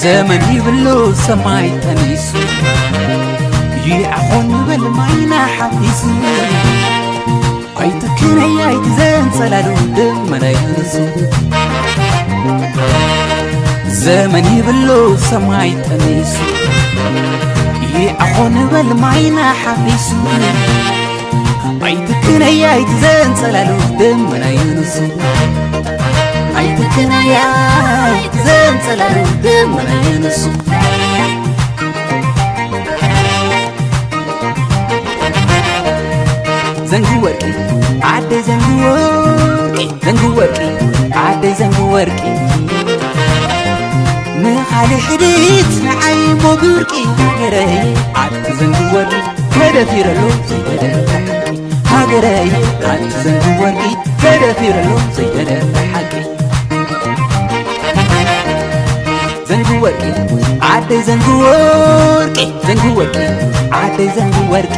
ዘመን ይብሉ ሰማይ ጠኒሱ፣ ይኣኾ ንበል ማይና ሓፊሱ። ኣይትክነይ ኣይትዘንጸላሉ ደመና ይንሱ። ዘመን ይብሉ ሰማይ ጠኒሱ፣ ይኣኾ ንበል ማይና ሓፊሱ። ኣይትክነይ ኣይትዘንጸላሉ ደመና ይንሱ። ኣይትክነይ ኣይትዘንጸላሉ ደመና ይንሱ። ዘንጊ ወርቂ ዓደይ ዘንጊ ወርቂ፣ ዘንጊ ወርቂ ዓደይ ዘንጊ ወርቂ። ንኻልእ ሕዲት ንዓይ እሞ ብርቂ። ሃገረይ ኣቲ ዘንጊ ወርቂ ተደፊረሉ ዘይተደርፈ ሓቂ። ሃገረይ ኣቲ ዘንጊ ወርቂ ተደፊረሉ ዘይተደርፈ ሓቂ። ዘንጊ ወርቂ ዓደይ ዘንጊ ወርቂ፣ ዘንጊ ወርቂ ዓደይ ዘንጊ ወርቂ።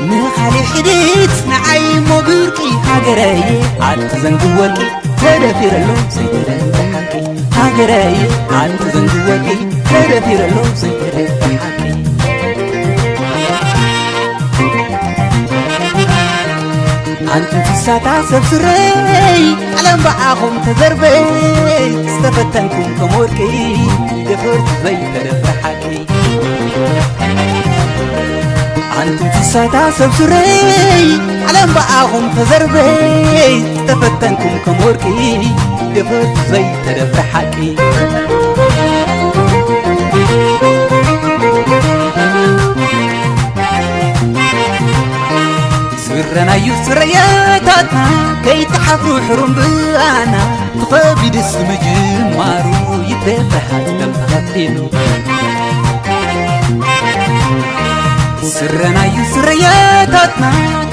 ንኻልእ ሕዲት ንዓይ እሞ ብርቂ። ሃገረይ ኣቲ ዘንጊ ወርቂ ተደፊረሉ ዘይተደርፈ ሓቂ። ሃገረይ ኣቲ ዘንጊ ወርቂ ተደፊረሉ ዘይተደርፈ ሓቂ። ኣንቲ እንስሳታ ሰብ ስረይ፣ ዓለም ብኣኹም ተዘርበይ፣ ዝተፈተንኩም ከም ወርቂ፣ ደፈርቲ ዘይተደፍረ ሓቂ። ኣንቲ እንስሳታ ሰብ ስረይ፣ ዓለም ብኣኹም ተዘርበይ፣ ዝተፈተንኩም ከም ወርቂ፣ ደፈርቲ ዘይተደፍረ ሓቂ። ስረናዩ ስረየታትና ከይትሓፍሩ ሕሩም ብኣና፣ ተኸቢድስ ምጅማሩ ይትረፍ ብርሃን ደም ተኸፊሉ። ስረናዩ ስረየታትና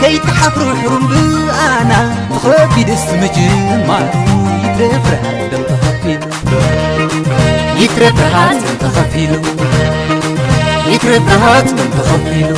ከይትሓፍሩ ሕሩም ብኣና፣ ተኸቢድስ ምጅማሩ ይትረፍ ብርሃን ደም ተኸፊሉ። ይትረፍ ብርሃን ደም ተኸፊሉ። ይትረፍ ብርሃን ደም ተኸፊሉ።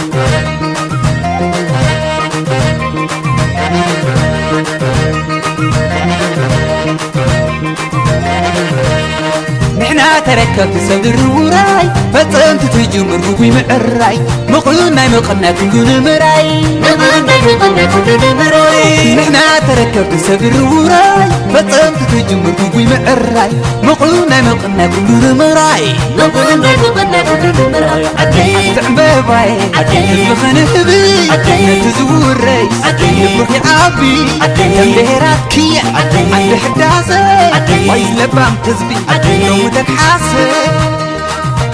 ንሕና ተረከብቲ ሰብ ድርውራይ፣ ፈጸምቲ ትጅምር ግጉይ ምዕራይ፣ ምቕናይ ምቕናይ ኩሉ ንምራይ። ምቕናይ ምቕናይ ኩሉ ንምራይ። ንሕና ተረከብቲ ሰብ ድርውራይ፣ ፈጸምቲ ትጅምር ግጉይ ምዕራይ፣ ምቕናይ ምቕናይ ኩሉ ንምራይ። ምቕናይ ምቕናይ ኩሉ ንምራይ። ዓደይ ዓዲ ዕምበባይ፣ ዓደይ ህዝቢ ክንህቢ፣ ዓደይ ነቲ ዝውረይ፣ ዓደይ ልብኺ ዓቢ፣ ዓደይ ከም ብሄራት ክየ፣ ዓደይ ዓዲ ሕዳሰ፣ ዓደይ ዋይ ለባም ህዝቢ፣ ዓደይ ሎሚ ተግሓሰ።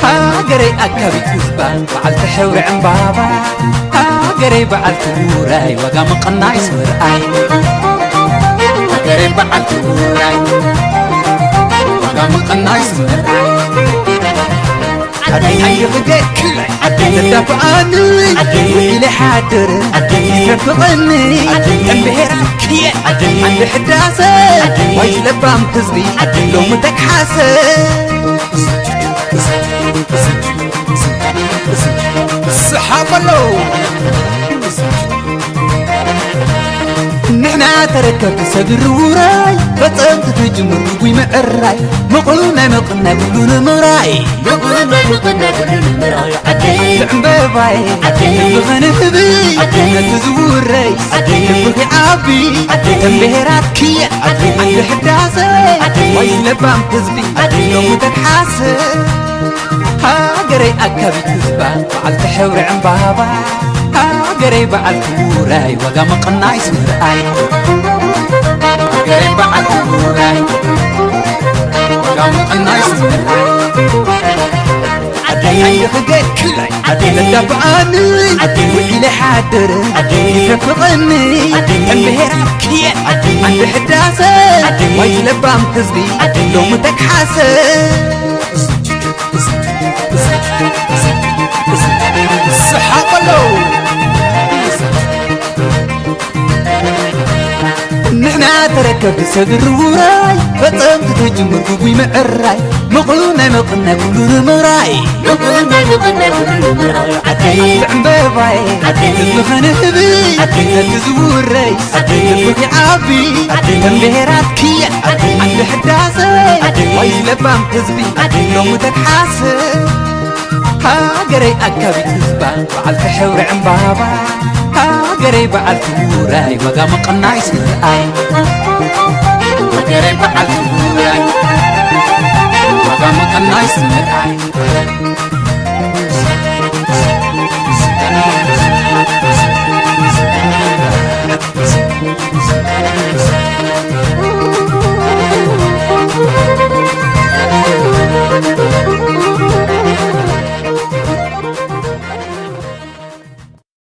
ሃገረይ ኣካቢት ህዝባ፣ በዓልቲ ሕብሪ ዕምባባ፣ ሃገረይ በዓልቲ ውራይ፣ ዋጋ ምቕናይስ ምርኣይ። ሃገረይ በዓልቲ ውራይ፣ ዋጋ ምቕናይስ ምርኣይ። ዓደይ ሓይሊ ክገክለይ፣ ዓደይ ዘዳፍኣኒ፣ ዓደይ ውዒለ ሓድር፣ ዓደይ ይተፍቐኒ፣ ዓደይ ከም ብሄራት ክየ፣ ዓደይ ዓዲ ሕዳሰ፣ ዓደይ ዋይ ለባም ህዝቢ፣ ዓደይ ሎሚ ተግሓሰ። ስሓቕ ኣሎ። ንሕና ተረከብቲ ሰብ ድርውራይ፣ ፈጸምቲ ትጅምር ግጉይ ምዕራይ፣ ምቕናይ ምቕናይ ኩሉ ንምራይ። ምቕናይ ምቕናይ ኩሉ ንምራይ። ዓደይ ዕምበባይ፣ ዓደይ ህዝቢ ክንህቢ፣ ዓደይ ነቲ ዝውረይ፣ ዓደይ ልብኺ ዓቢ፣ ዓደይ ከም ብሄራት ክየ፣ ዓደይ ዓዲ ሕዳሰ፣ ዓደይ ዋይ ለባም ህዝቢ፣ ዓደይ ሎሚ ተግሓሰ። ሃገረይ ኣካቢት ህዝባ፣ በዓልቲ ሕብሪ ዕምባባ፣ ሃገረይ በዓልቲ ውራይ፣ ዋጋ ምቕናይስ ምርኣይ። ሃገረይ በዓልቲ ውራይ፣ ዋጋ ምቕናይስ ምርኣይ። ዓደይ ክገክለይ፣ ዓደይ ለዳብኣኒ፣ ዓደይ ውዒለ ሓድር፣ ዓደይ ይተፍቐኒ፣ ዓደይ ከም ብሄራት ክየ፣ ዓደይ ዓዲ ሕዳሰ፣ ዓደይ ዋይ ለባም ህዝቢ፣ ዓደይ ሎሚ ተግሓሰ። ስሓቕ ኣሎ። ተረከብቲ ሰብ ርውራይ ፈጸምቲ ትጅምር ግጉይ ምዕራይ ምቕናይ ምቕናይ ኩሉ ንምራይ ምቕናይ ምቕናይ ኩሉ ንምራይ ዓደይ ዕምበባይ ዓደይ ህዝቢ ኸንህቢ ዓደይ ዘቲ ዝውረይ ዓደይ ልብኺ ዓቢ ዓደይ ከም ብሄራት ክየ ዓደይ ዓዲ ሕዳሰ ዓደይ ወይ ለባም ህዝቢ ዓደይ ሎሚ ተግሓሰ ሃገረይ ኣካቢት ህዝባ በዓልቲ ሕብሪ ዕምባባ ሃገረይ በዓልቲ ውራይ ዋጋ ምቕናይ ስምርኣይ ሃገረይ በዓልቲ ውራይ ዋጋ ምቕናይ ስምርኣይ